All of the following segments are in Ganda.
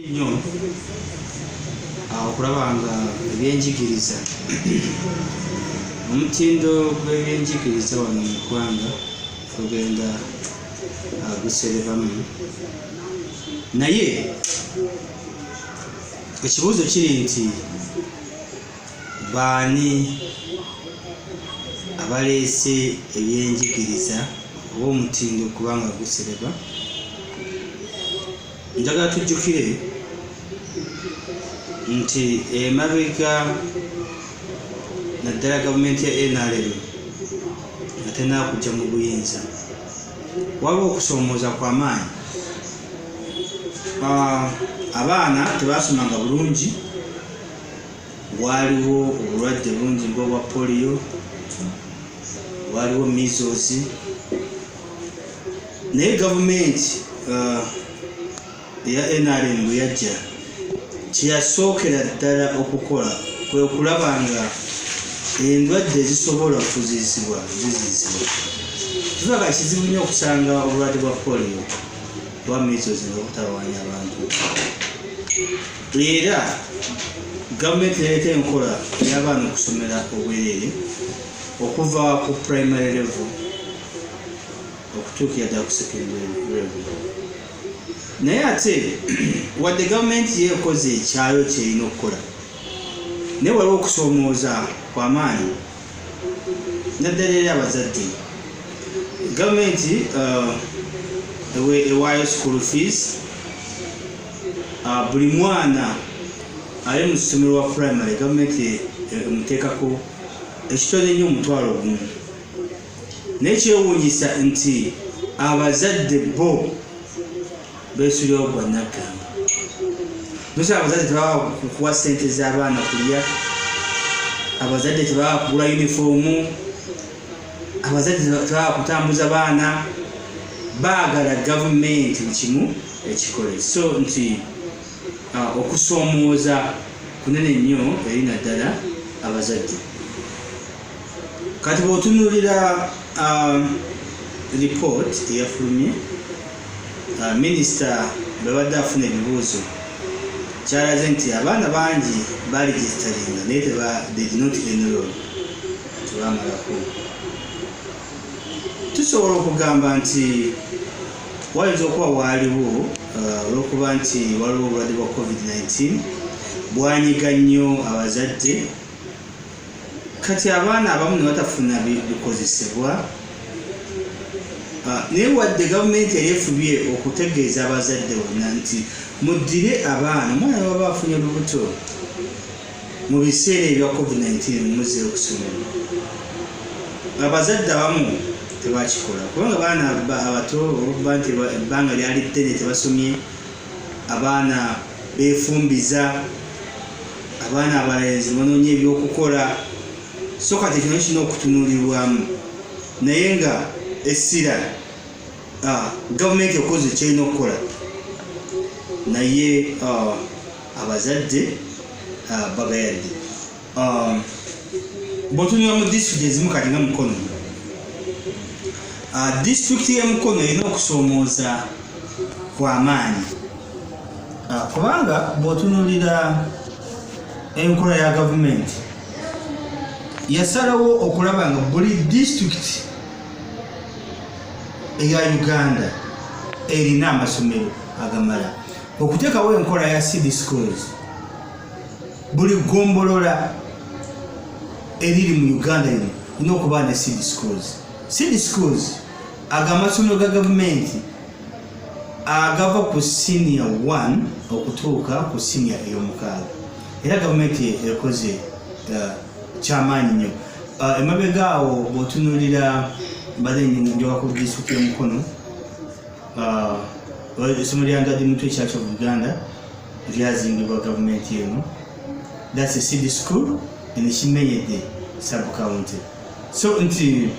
Nnyo okulaba nga ebyenjigiriza, omutindo gw'ebyenjigiriza wano mu ggwanga gugenda guserebamu, naye ekibuuzo kiri nti baani abaleese ebyenjigiriza oba omutindo okuba nga gusereba? Njagala tujjukire nti emabega naddala gavumenti ya NRM nga tennaba kujja mu buyinza, waliwo okusoomooza kwa maanyi. Abaana tebaasomanga bulungi, waaliwo obulwadde bungi ng'obwa poliyo, waaliwo measles, naye gavumenti eya NRM bwe yajja, kyeyasookera ddala okukola kwe kulaba nga endwadde ezisobola okuziyizibwa ziziyizibwa. Kiba kizibu nnyo okusanga obulwadde bwa polio oba measles nga butawaanya abantu, era gavumenti nereeta enkola ey'abaana okusomera obwereere okuva ku primary level okutuukira ddala ku secondary level. Naye ate wadde gavumenti yeekoze ekyayo kyerina okukola, naye waliwo okusoomooza kwamaanyi naddala eri abazadde. Gavumenti ewaayo school fees, buli mwana ali mu ssomero wa primary gavumenti emuteekako ekitono ennyo 10,000, naye kyewuunyisa nti abazadde bo beesulirawo gwa naggamba. Nosa abazadde tebaba kukuwa ssente z'abaana kulya, abazadde tebaba kugula yunifoomu, abazadde tebaba kutambuza baana, baagala gavumenti buli kimu ekikole. So nti okusoomooza kunene nnyo eri naddala abazadde. Kati bw'otunuulira report eyafulumye, minisita bwe badde afuna ebibuuzo, kyalaze nti abaana bangi baregisteringa naye they did not enroll, tebamalako. Tusobola okugamba nti wayinza okuba waaliwo olw'okuba nti waliwo obulwadde bwa COVID-19 bwanyiga nnyo abazadde, kati abaana abamu ne batafuna bikozesebwa. Naye wadde gavumenti yali efubye okutegeeza abazadde bonna nti muddire abaana, omwana ne baba afunye olubuto mu biseera ebya COVID-19 muzzeeyo okusomero, abazadde abamu tebakikola kubanga abaana abato olwokuba nti ebbanga lyali ddene tebasomye, abaana beefumbiza, abaana abalenzi banoonya ebyokukola. So kati kino kirina okutunuulirwamu, naye nga essira gavumenti ekoze kyerina okukola, naye abazadde bagayadde. Bw'otunula mu disitulikiti ezimu kati nga Mukono, disitulikiti y'e Mukono erina okusoomooza kw'amaanyi, kubanga bw'otunuulira enkola ya gavumenti yasalawo okulaba nga buli disitulikiti eya Uganda erina amasomero agamala, okuteekawo enkola ya seed schools. Buli ggombolola eriri mu Uganda eno erina okuba ne seed schools. Seed schools ago amasomero ga gavumenti agava ku senior 1 okutuuka ku senior ey'omukaaga, era gavumenti ekoze kyamaanyi nnyo. Emabega awo bw'otunuulira, mbadde njoga ku disitulikiti y'Omukono, essomero lya Ndwadi Mutwe Church of Uganda lyazimbibwa gavumenti eno. That's a seed school in Kimenyedde sub county. So nti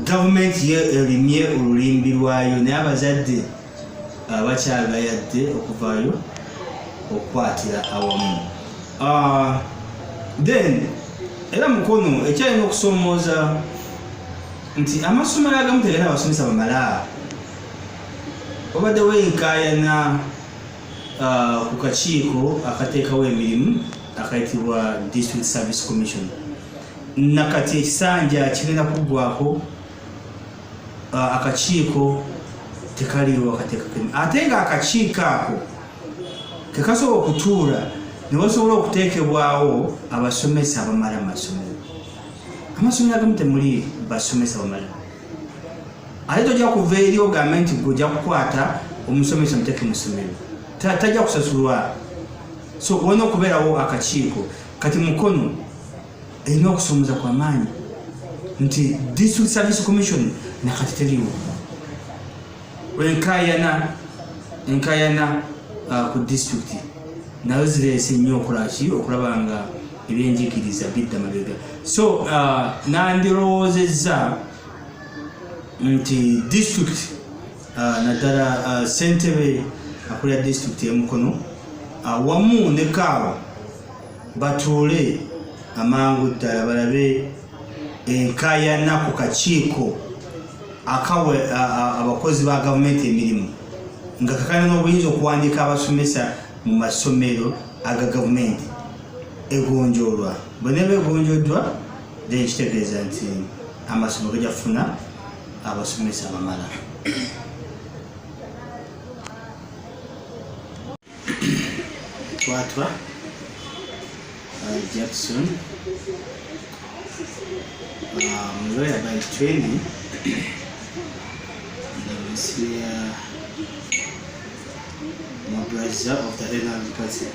gavumenti ye erimye olulimbi lwayo, naye abazadde abakyagayadde okuvaayo okukwatira awamu. Then era Mukono ekyalina okusoomooza nti amasomero agamu tegalina abasomesa bamala. Wabaddewo enkaayana. Ku kakiiko akateekawo emirimu akayitibwa District Service Commission, nakati ekisanja kigenda kuggwako, akakiiko tekaliiwo akateekako, ate nga akakiiko ako kekasobola okutuula ne basobola okuteekebwawo abasomesa abamala amasomero. Amasomero agamu temuli basomesa bamala, ate tojja kuva eri ogambe nti gwe ojja kukwata omusomesa omuteeke mu ssomero, tajja kusasulwa. So walina okubeerawo akakiiko. Kati Mukono erina okusoomoza kwa maanyi nti District Service Commission nakati teriwo. Enkayana ku disitulikiti nazo zireese nnyo okolaki okulaba nga ebyenjigiriza bidda mabega. So nandirowoozezza nti district, naddala ssentebe akulira disitulikiti y'eMukono wamu ne kaawa batuule amangu ddala balabe enkayana ku kakiiko akawa abakozi ba gavumenti emirimu, nga kakalina n'obuyinza okuwandiika abasomesa mu masomero aga gavumenti, egonjoolwa. Bwe neeba egonjoddwa, then kitegeeza nti amasomero gajja kufuna abasomesa abamala. Twatwa Jackson, lawyer by training and I'm senior mobilizer of the NRM party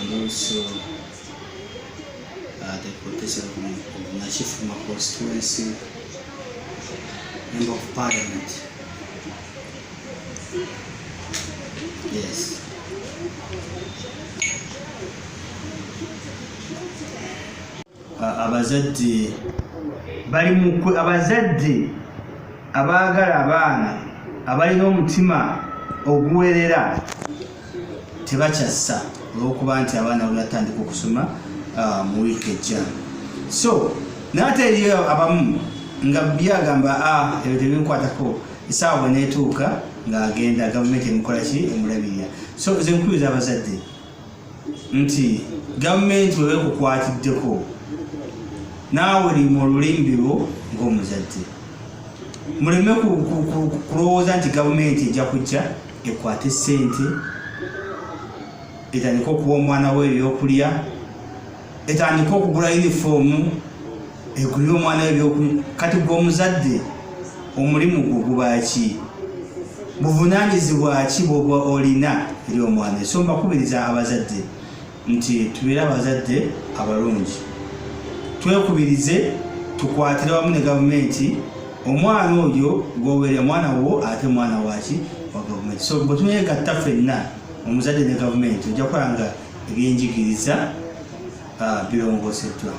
and also the contestant of Nakifuma constituency member of parliament. Yes. Abazadde bali mu abazadde abaagala abaana, abalina omutima oguwerera, tebakyassa olw'okuba nti abaana batandika okusoma mu wiiki ejja. So naye ate eriyo abamu nga byagamba, "Ah, ebyo tebinkwatako." Essaawa bwe neetuuka ng'agenda gavumenti emukola ki? Emulabirira. So nze nkubiriza abazadde nti gavumenti bwe bekukwatiddeko, naawe lima olulimbi lwo ng'omuzadde. Muleme kulowooza nti gavumenti ejja kujja ekwate ssente etandike okuwa omwana we ebyokulya, etandike okugula yunifoomu, egulire omwana we ebyokulya. Kati gwe omuzadde omulimu gwo guba ki? Buvunanyizibwa ki bwoba olina eri omwana? So mbakubiriza abazadde nti tubeere abazadde abalungi, twekubirize, tukwatire wamu ne gavumenti. Omwana oyo gwowere mwana wo, ate mwana waki? Wa gavumenti. So bwe tuneegatta ffenna, omuzadde ne gavumenti, ojja kukola nga ebyenjigiriza birongooseddwa.